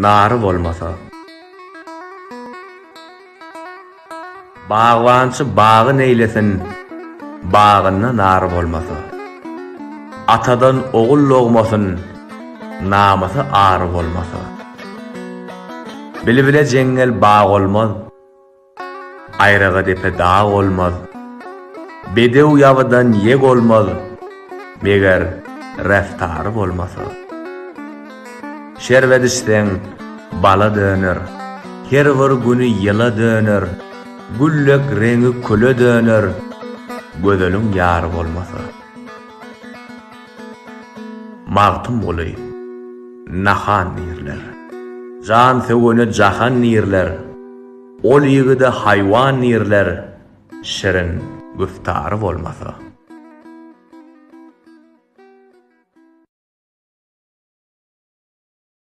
Nary bolmasa. Bagbançy bagy neýlesin, Bagynda nary bolmasa. Atadan ogul dogmasyn, Namysy ary bolmasa. Bilbile jeňňel bag olmaz. Aýraga depe dag olmaz. Bedew ýabydan ýeg olmaz, Meger reftary bolmasa. Şerbet içseň, bala döner, Her bir güni ýyla döner, Güllek reňi küle döner, Gözeliň ýary bolmasa. Magtymguly, Nahan diýrler. Jan sögene jahan diýrler. Ol ýigide haýwan diýrler, Şirin güftary bolmasa.